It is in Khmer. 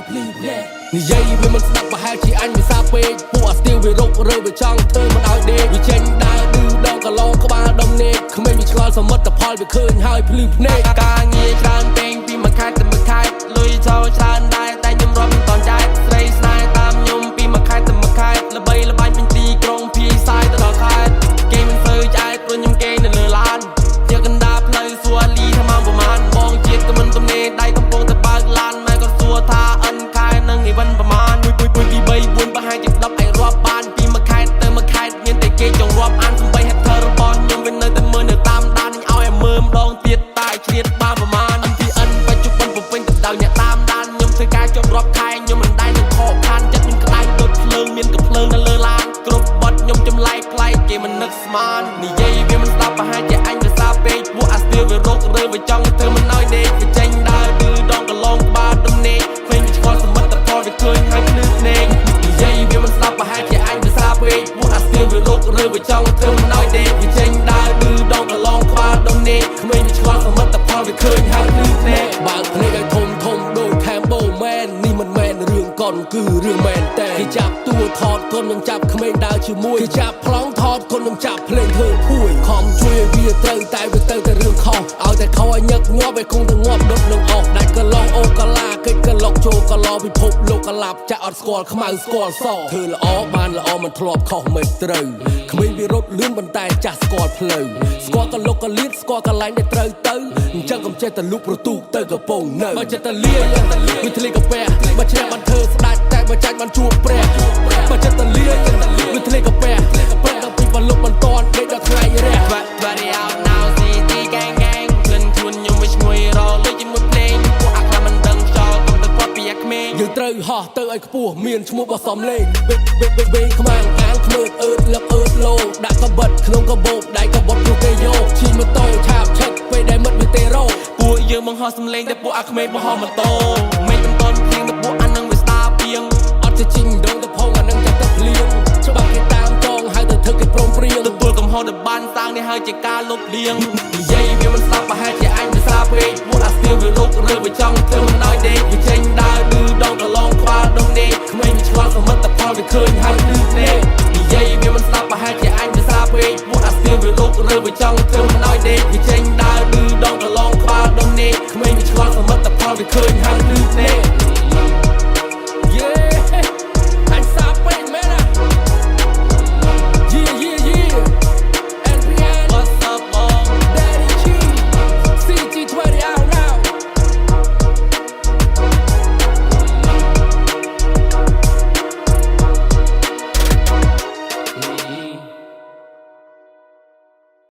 ភ្លឺភ្នែកនិយាយវាមិនស្ដាប់ប្រហែលជាអញវាសាពេកពួកអាស្ទៀវវារុករើវាចង់ធ្វើមិនឲ្យដេកវាចេញដើរឌឺដងកឡងក្បាលដុំនេកក្មេងវាឆ្ងល់សមិទ្ធផលវាឃើញហើយភ្លឺភ្នែក ការងារច្រើនពេកពីមួយខែទៅមួយខែលុយចូលច្រើនដែរតែខ្ញុំរាប់មិនតាន់ចែកស្រីស្នេហ៍តាមខ្ញុំពីមួយខែទៅមួយខែល្បីល្បាញពេញទីក្រុងភីសាយទៅដល់ខេត្តគេមិនសូវឆ្អែតព្រោះខ្ញុំគេងនៅលើឡានជាកណ្ដាលផ្លូវសួរលីថាម៉ោងប្រហែលបងជាតិក៏មិនទំនេរដៃកំពុងតែបើកឡានម៉ែក៏សួរថាអិនខែនឹងអីវិនប្រហែល1 1 2 3 4ប្រហែលជា10អាចរាប់បានពីមួយខែទៅមួយខែមានតែគេចង់រាប់អានសំបី hater របស់ខ្ញុំវានៅតែមើលនៅតាមដានឲ្យឲ្យមើលម្ដងទៀតតែឆ្លៀតបានប្រមាណ MTN បច្ចុប្បន្នពពេញទៅដោយអ្នកតាមដានខ្ញុំធ្វើការជាប់រាប់ខែខ្ញុំមិនដែលនឹងខកខានចិត្តខ្ញុំក្តៅដូចភ្លើងមានកំភ្លើងនៅលើឡានគ្រប់បត់ខ្ញុំចម្លែកប្លែកគេមិននឹកស្មាននិយាយវាមិនស្ដាប់ប្រហែលជាអញវាសាពេកពួកអាស្ទៀវវារុករើវាចង់ធ្វើមិនឲ្យដេកវាចេញដើរគឺដងកឡងក្បាលដំណេកឃើញវាឆ្ងល់សមិទ្ធផលវាឃើញហើយភ្លឺភ្នែកនិយាយវាមិនស្ដាប់ប្រហែលជាអញវាសាពេកពួកអាស្ទៀវវារុករើវាចង់ធ្វើមិនឲ្យដេកវាចេញដើរឌឺដងកឡងក្បាលដំណេកក្មេងវាឆ្ងល់សមិទ្ធផលវាឃើញហើយភ្លឺភ្នែក បើកភ្នែកឲ្យធំធំដូច Cambo Man នេះមិនមែនរឿងកុនគឺរឿងមែនតែគេចាប់តួថតកុននឹងចាប់ក្មេងដើរជាមួយគេចាប់ប្លង់ថតកុននឹងចាប់ភ្លេងធ្វើភួយខំជួយឲ្យវាត្រូវតែវាទៅតែរឿងខុសឲ្យតែខុសឲ្យញឹកញាប់ឲ្យគង់តែងាប់ដុតនឹងអស់ដាច់កឡងអូកាឡាកិច្ចកឡុកចូលកឡពិភពលោកកឡាប់ចាក់អត់ស្គាល់ខ្មៅស្គាល់សធ្វើល្អបានល្អមិនធ្លាប់ខុសមិនត្រូវក្មេងវារត់លឿនប៉ុន្តែចាស់ស្គាល់ផ្លូវស្គាល់កលុកកលៀតស្គាល់កន្លែងដែលត្រូវទៅអញ្ចឹងកុំចេះតែលុកប្រទូកទៅកំពង់នៅបើចិត្តតែលាវាធ្លាកាពះបើឈ្នះបានធ្វើស្ដាច់តែបើចាញ់បានជួបព្រះបើចិត្តតែលាវាធ្លាកាពះព្រឹកដល់ពីបលុកមិនតន់ដេកដល់ថ្ងៃរះ But out now CT gang gang ក្លិនខ្លួនខ្ញុំវាឈ្ងុយរលុយជាមួយភ្លេងពួកអាខ្លះមិនដឹងខ្យល់កុំទៅគាត់ពីអាក្មេង យើងត្រូវហោះទៅឲ្យខ្ពស់មានឈ្មោះបោះសំលេងវេវេវេវេខ្មាំងអាងខ្មើអឺតលឹកអឺតលោដាក់កបិតក្នុងកបោបដៃកបត់ព្រោះគេយកជិះម៉ូតូឆាបឆិតពេលដែលមិត្តវាទេរោ ពួកយើងបង្ហោះសំលេងតែពួកអាក្មេងបង្ហោះម៉ូតូមិនមិនតន់ភ្លៀងតែពួកអានឹងវាស្ដាពីង អត់ចេះជីងដងទៅផងអានឹងចាំតែភ្លៀងច្បាស់គេតាមចងហើយទៅធ្វើគេព្រមព្រៀង ទទួលកំហុសដែលបានសាងនេះហើយជាការលុបលាង និយាយវាមិនស្ដាប់ប្រហែលជា